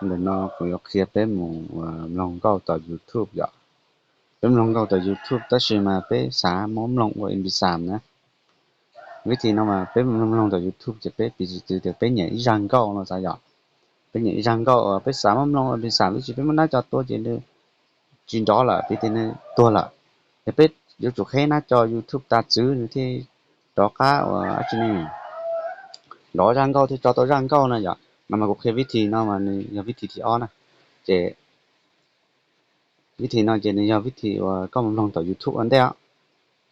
Ntawm no kuv yuav qhia peb mus mloog nkauj tom YouTube yom. Peb mloog nkauj tom YouTube tab sis mas peb xav muab mloog ua MP xam na. Vib thim no mas peb mloog tom YouTube ces peb piv txwv tias peb nyiam ib zaj nkauj no xav yom. Peb nyiam ib zaj nkauj uas peb xav muab mloog ua MP xam tab sis peb muab nab co tua ces nws tsis nrov lawm, piv tias nws tuag lawm. Ces peb yuav tsum qheb nab co YouTube tas txwv nws thiaj rov qab uas dab tsi ne, nrov zaj nkauj thiaj tso tau zaj nkauj no yom. No mas kuv qhia vib thim no mas nws yog vib thim thib ob na. Ces vib thim no ces nws yog vib thim uas koj mus mloog tom YouTube ua ntej os.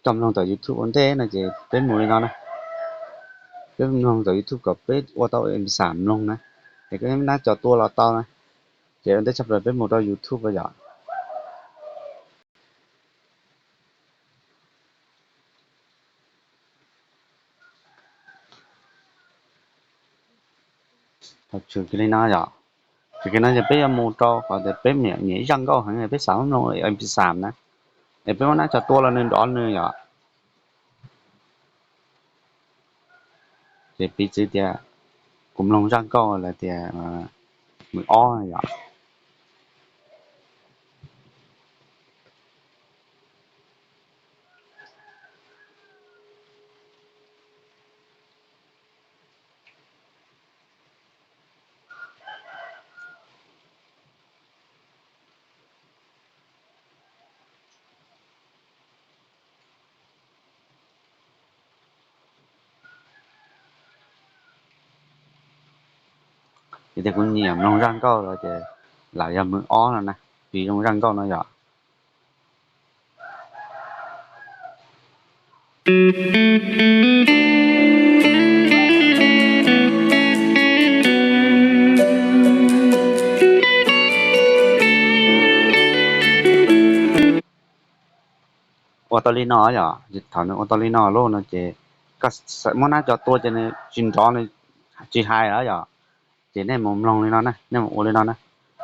Koj mloog tom YouTube ua ntej no ces peb mus li no na. Peb mloog tom YouTube kom peb ua tau MP xam mloog na. Ces koj nab co tua los tau na. Ces ua ntej tshaj plaws peb mus rau YouTube yom. Thaum tshwm kiag li no yom, tshwm kiag no ces peb yuav mus rau qhov tias peb nyiam ib zaj nkauj heev peb xav muab mloog MP xam na, es peb muab nab co tua los nws nrov nws yom. Ces piv txwv tias kuv mloog zaj nkauj lawv tias mws ob yom. Vim tias kuv nyiam mloog zaj nkauj los ces lam yog mws ob no na, piv zoo zaj nkauj no yom. Ua tau li no yom, thaum nws ua tau li no lauj no ces koj muab nab co tua ces nws tsis nrov nws tsis hais lawm yom. Ces nej mus mloog li no na, nej mus ua li no na.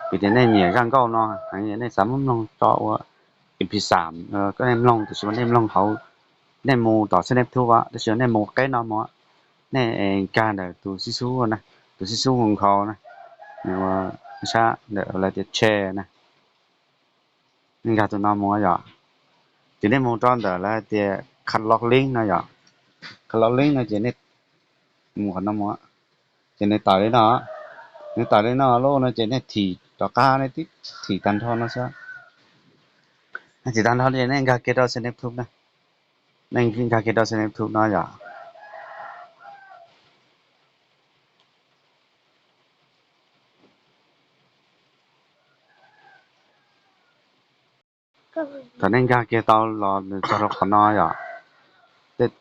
Vim tias nej nyiam zaj nkauj no heev, nej xav muab mloog tso ua MP xam, koj nej mloog tiam sis mas nej mloog hauv, nej mus tom CnephTube tab sis nej mus qeb no mus, nej nkag ntawm tus xib xub na, tus xib xub Google na, nws ua sab ntawm lawv tias share na. Nej nkag tus no mus yom, ces nej mus rau ntawm lawv hais tias Cloud Link no yom. Cloud Link no ces nej mus qhov no mus, ces nws tawm li no, nws tawm li no lauj no ces nej thim rov qab, nej tib thim tag nrho no xwb. Nej thim tag nrho ces nej nkag kiag rau CnephTube na, nej nkag kiag rau CnephTube no yom. Thaum nej nkag kiag tau los nws txog rau qhov no yom,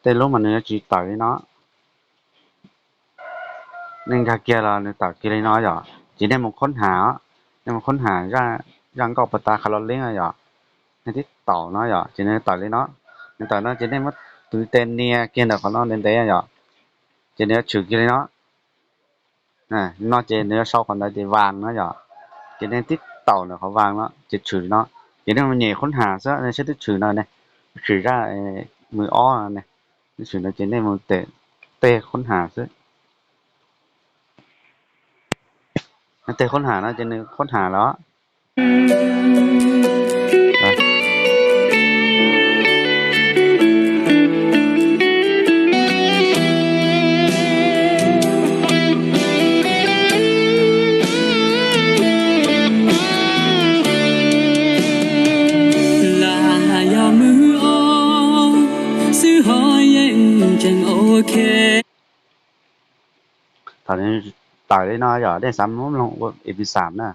tej lub mas nws yuav tsis tawm li no. Nej nkag kiag los nws tawm kiag li no yom, ces nej mus khaub ham, nej mus khaub ham zaj nkauj puas tas Cloud Link yom. Nej tib taum no yom, ces nws tawm li no. Nws tawm no ces nej muab tus tes nias kiag ntawm qhov no ntev ntev yom, ces nws yuav tshwm kiag li no. No ces nws yuav sau qhov ntawd tias vas no yom, ces nej tib taum ntawm qhov vas no ces tshwm li no. Ces nej mus nyem khaub ham xwb, nej saib twb tshwm no ne, tshwm zaj mws ob no ne, twb tshwm no ces nej mus tej khaub ham xwb. Nej tej khaub ham no ces nws khaub ham los Lam yog mws ob xwb ho yeej tseem ok. Thaum nws tawm li no yom, nej xav mloog ua MP xam na,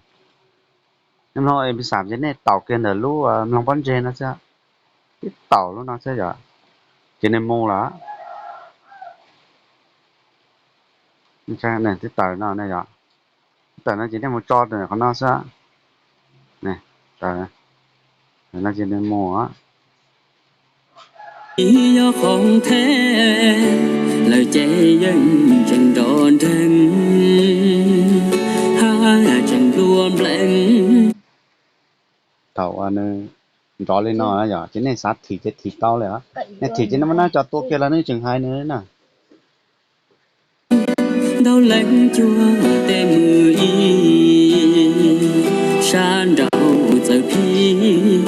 nej mloog MP xam ces nej taum kiag ntawm lub mloog pob ntseg no xwb, tib taum lub no xwb yom, ces nws mus lawm. Twb tawm no yom, tawm no ces nej mus tso rau qhov no xwb. Tawm no ces nws mus. Ib yog qhov the lawm ces yeej tseem nrov nreeg, haj tseem nplua nplees. Thaum uas nws nrov li no yom, ces nej xav thim ces thim tau li os. Nej thim ces nej muab nab co tua kiag los nws tseem hais nws li na. Ntau leej cuag tej mws ib nraug txawm phim,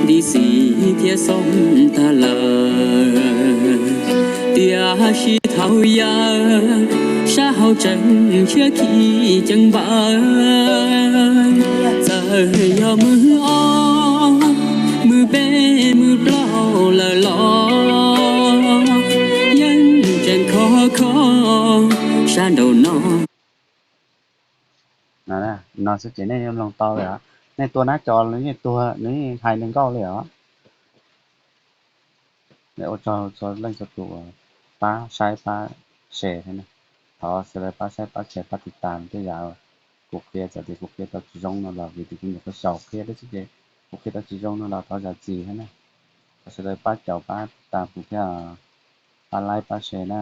nti xim thiab xoob tag lawm. Tiam sis thaum yawg sab hauv tseem tshiab khib ceev npaws, txawm yog mwg ob, mwg peb, mwg plaub lawm los yeej tseem khov kho sab nraum no. No xwb ces nej yeej mloog tau li os. Nej tua nab co nws yeej tuag, nws yeej hais nws nkauj li os. Ua tsaug txhua leej txhua tus pab saib pab share thiab na. Thov sawv daws pab saib pab share pab tiv tas tej yam kuv qhia, txawm tias kuv qhia tau tsis zoo no los vim tias kuv nyuam qhuav xyaum qhia thiab xwb ces kuv qhia tau tsis zoo no los thov zam txim thiab na. Thov sawv daws pab caum pab tiv tas kuv thiab, pab like pab share na.